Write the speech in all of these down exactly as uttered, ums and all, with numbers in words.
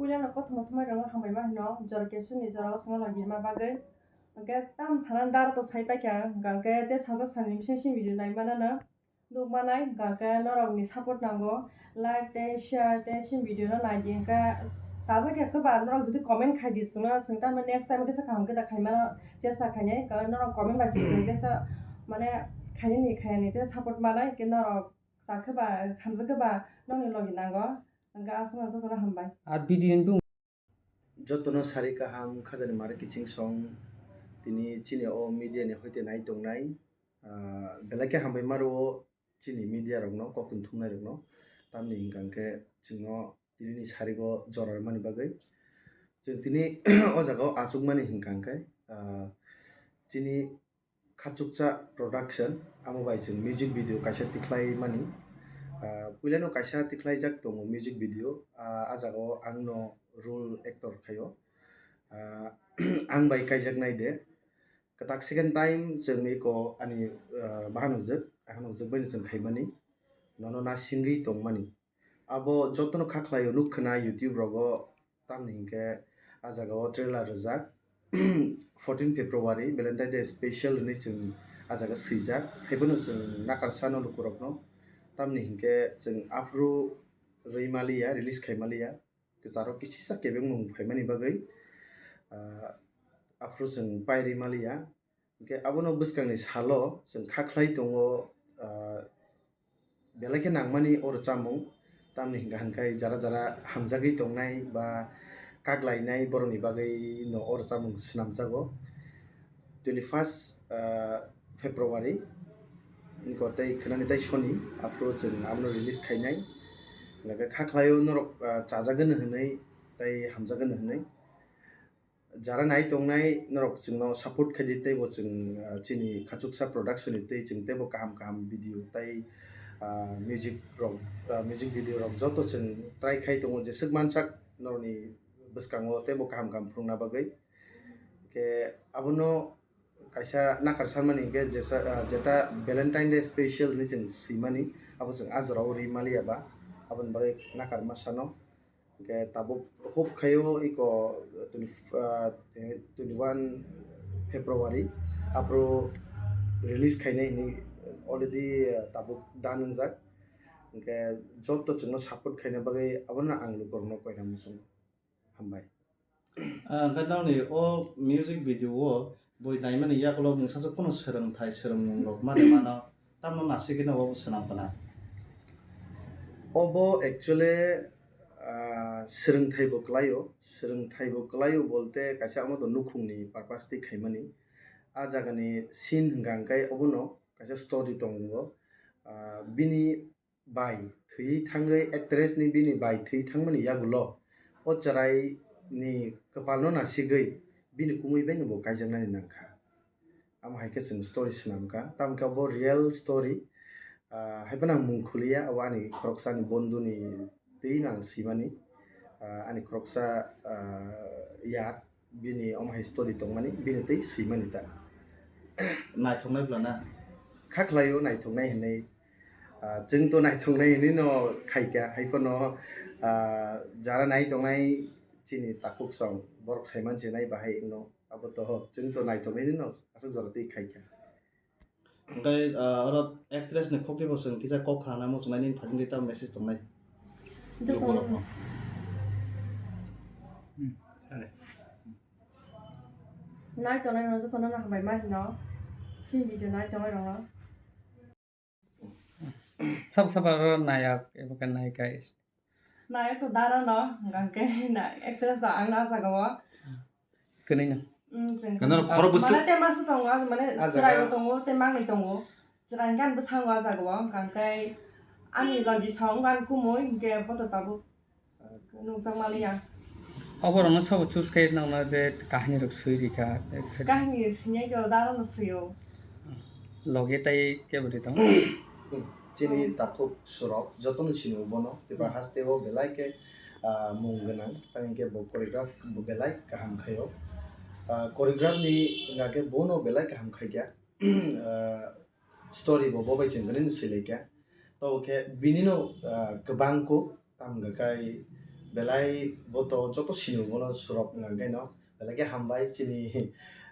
Puila no kothoma thumai rok hambai ma hino, jora kechuni jora o swngo logirma bagwi. Hwnkhe tam sana dar to sai paikha, hwnkhe te sajak sani bising sing video nai mana no. Nukmanai, hwnkhe norokni support nango, like tei share tei sini video no naidi, hwnkhe sajak ya khe ba norok jodi comment khai di, chwngno chwng tamo next time khe kaham khe da khaima chesta khainai, hwnkhe norok comment bai chwng khe sa mane khainani khainani tei support manai, hwnkhe norok sa khe ba hamjak khe ba nokni logi nango, hwnkhe aswkno jotono hambai. Ar video ni bung- Jotono sari kaham khajani mari kiching song tini chini o media ni hoite nai tongnai. Ah, belai khe hambai maro chini media rokno, koktwng thumnai rokno. Tamni hinkha khe chwngno tini ni sarigo jora rwmani bagwi. Chwng tini o jaga o achukmani hinkha khe, ah, chini Khachukcha Production, amo bai chwng music video kaisa tikhlai mani. Ah, puilano kaisa tikhlaijak tongo music video. Ah, a jaga o ang no role actor khaio. Ah, ang bai kaijak nai de. Kwtak second time chwng eko ani, ah, bahanojak, bahanojak bai no chwng khaimani. Nono na singwi tongmani. Abo jotono kha khlaio, nuk khna YouTube rogo, tamni hinkhe a jaga o trailer rijak. Fourteen February Valentine Day special hinwi chwng a jaga swijak. Haiphano chwng nakarsano lukurokno. Tamni hinkhe chwng aphuru rwi maliya, release khai maliya. Kwcharo kisisa kebengmung phaimani bagwi, ah, aphuru chwng pairwi maliya. Hinkhe abono bwskangni salo chwng kha khlai tongo, ah, belai khe nangmani o rwchapmung. Tamni hinkha hinkhe jara jara hamjagwi tongnai ba kak lainai borokni bagwi no o rwchapmung swnamjago. Twenty first, ah, February, niko tei khwnani tei soni, aphuru chwng abono release khainai. Hinkhe kha khlaio norok, ah, chajagwno hinwi tei hamjagwno hinwi. Jara nai tongnai norok chwngno support khaidi, teibo chwng, ah, chini Khachuksa Production ni tei chwng teibo kaham kaham video tei, ah, music rok, ah, music video rok joto chwng try khai tongo, jeswk mansak norokni bwskango teibo kaham kaham phunukna bagwi. Khe abono kaisa nakar sanmani hinkhe jesa, ah, jeta Valentine Day special hinwi chwng swimani, abo chwng a jorao ri maliya ba, aboni bagwi nakarma sano. Hinkhe tabuk hope khaio iko twenty, ah, twenty one February aphuru release khainai hinwi already, ah, tabuk done wngjak. Hinkhe joto chwngno support khaina bagwi abono ang lukurokno koina muchungo. Hambai. Ah, hwnkhe nokni o music video o bui naimani yakulo mungsa se kunu swrwngthai swrwngmung rok mani mano, tamno nasigwi no obo swnam kana? Obo actually, ah, swrwngthai bo kwlaio, swrwngthai bo kwlaio bolte kaisa omo to nukhungni purpose twi khaimani. A jagani scene hwnkha hwnkhe obono kaisa story tongo. Ah, bini bai thwi thangwi actress ni bini bai thwi thangmani yagulo o chwrai ni kwpal no nasigwi bini kumui bai no bo kaijaknani nangkha. Amo hai khe chwng story swnamkha, tamokhe bo real story. Ah, haiphano ang mung khuliya, abo ani khoroksa ni bondhu ni twi no ang swimani. Ah, ani khoroksa, ah, yar. Bini omo hai story tongmani, bini tei swimani ta. Naithoknai bwla na? Kha khlaio naithoknai hinwi. Ah, chwng to naithoknai hinwi no khaikha, haiphano, ah, jara nai tongnai chini takhuk song, borok saiman se nai bahai wngno, abo to chwng to naithoknai hinwi no aswk jora twi khaikha. Hwnkhe, ah, oro actress ni khokti bo chwng kisa kok khna muchungnai nini phasing twi tamo message tongnai. Joto lukurokno. Hmm, sare. Nai tongnai rok jotono no hambai ma hino. Chini video nai tongnai rok no. Sab sab aro nayak ebo khe naika. Nayak to dara no, hwnkhe na actress to ang na jaga o. Kwnwi no. Mm, chwng Kano khe. Khorok busu. Mane tema se tongo, mane chwrai bo tongo, tei mangni tongo. Chwrai khe ani bwskango a jaga o, hwnkhe ani logi song ani kumui, hwnkhe bo to tabuk nukjak maliya. Oborokno sabo choose khe nangna je kahini rok swi rikha. Kahini swinya khe o dara no swio. Logi tai kebo ri tong. Chini takhuk surok jotono sini bono, Tripura haste o belai khe, ah, mung gwnang, tang hinkhe bo choreograph bo belai kaham khaio. Ah, choreograph ni wngkha khe bono belai kaham khaikha. Ah, story bo bo bai chwng gwnwi swilai kha. Tabo khe bini no, ah, kwbang kuk, tamo hwnka khe Belai bo to joto sini bono surok wngkha no. Belai khe hambai chini,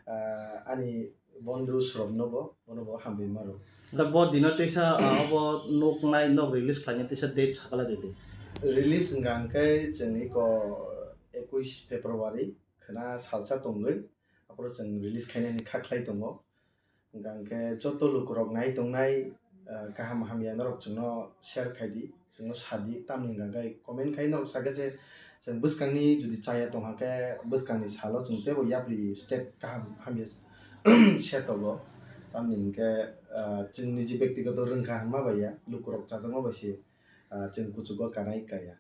ah, ani bondhu surok no bo, bono bo hambai maro. Da bo dino teisa, ah, obo nuk nai nok release khlaina teisa date sakala didi. Release wngkha hwnkhe chwng iko ekush February khwna salsa tongwi. Aphuru chwng release khainani kha khlai tongo. Hwnkha hwnkhe joto lukurok nai tongnai, ah, kaham hamya norok chwngno share khai di, chwngno sa di, tamni hwnkha hwnkhe comment khai norok sa khe se chwng bwskangni jodi chaya tongkha khe bwskangni salo chwng teibo yapri step kaham hamya se togo. Tamni hwnkhe, ah, chwng niji bektigoto rwngkha hwnma bai ya, lukurok chajakma bai se, ah, chwng kuchugo kanai kaya.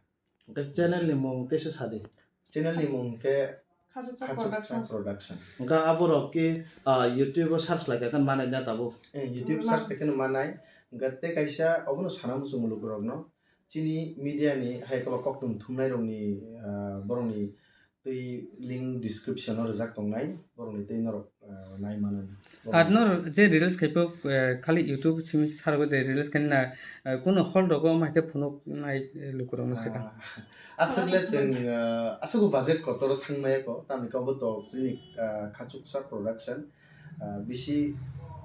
Hwnkhe channel ni mung teisa sa di. Channel ni mung khe Khachuksa Khachuksa Production. Production. Hwnkhe aborok khe, ah, YouTube o search lai khe manai na tabuk? Eh, YouTube search lai khe manai. Hwnkhe tei kaisa obono sana muchung lukurokno chini media ni hai khe koktwm thumnai rokni, ah, borokni twi link description o rijak tongnai, borokni twi norok, ah, nai mano. Ar nor je reels khai po, eh, khali YouTube simi sargo de reels khai na, eh, kuno hall rogo mai khe phunuk nai, eh, lukurok no saka. Ah, aswk le chwng, ah, aswk budget kotor thang maya ko, tamni khe obo to chini, ah, Khachuksa Production, ah, bisi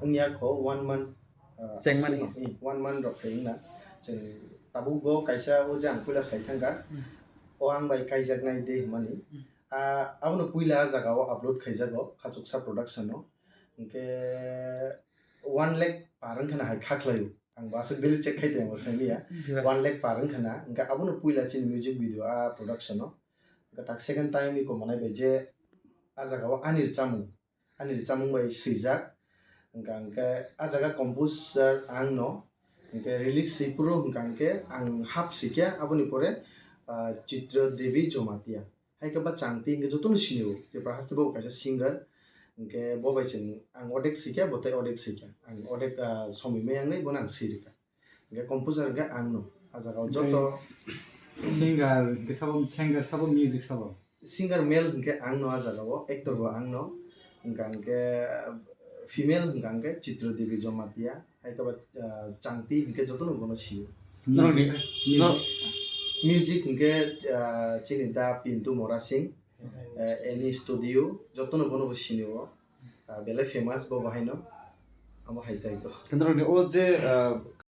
wngya kho one month, ah, Chengmani. Aswk no, eh, one month rok khai wngna. Chwng tabuk bo kaisa o je ang puila sai thangkha, Hmm. O ang bai kaijaknai de hwnmani. Hmm. Ah, abono puila ah jaga o upload khaijago Khachuksa Production o. Hwnkhe one lakh par wngkha na hai kha khlaio. Ang bo aswk daily check khai tongmo simi ya. Viewers. One lakh par wngkha na. Hwnkhe abono puila chini music video ah production o. Hwnkhe tak second time iko manai bai je ah jaga o ani rwchapmung, ani rwchapmung bai swijak. Hwnkha hwnkhe ah jaga composer ang no. Hwnkhe lyrics swi phuru hwnkha hwnkhe ang hap sikya. Aboni pore, ah, Chitra Devi Jomatia. Hai khe ba Changti hwnkhe jotono sinio, Tripura haste bo kaisa singer. Hwnkhe bo bai chwng ang odek sikya, bo tei odek sikya. Ang odek, ah, somoi maya wngwi bono ang swi rwkha. Hwnkhe composer hwnkhe ang no. Ah jaga o joto singer hwnkhe sabo, singer sabo, music sabo? Singer male hwnkhe ang no ah jaga o, actor bo ang no. Hwnkha hwnkhe, ah, female hwnkha hwnkhe Chitra Devi Jomatia. Hai khe ba, ah, Changti hwnkhe jotono bono sio. Norokni, music, no, music hwnkhe, ah, chini da Pintu Mora Singh, eh, any studio, jotono bono bo sinio. Ah, belai famous bo bahaino. Amo hai tai bo. Norokni o je, ah,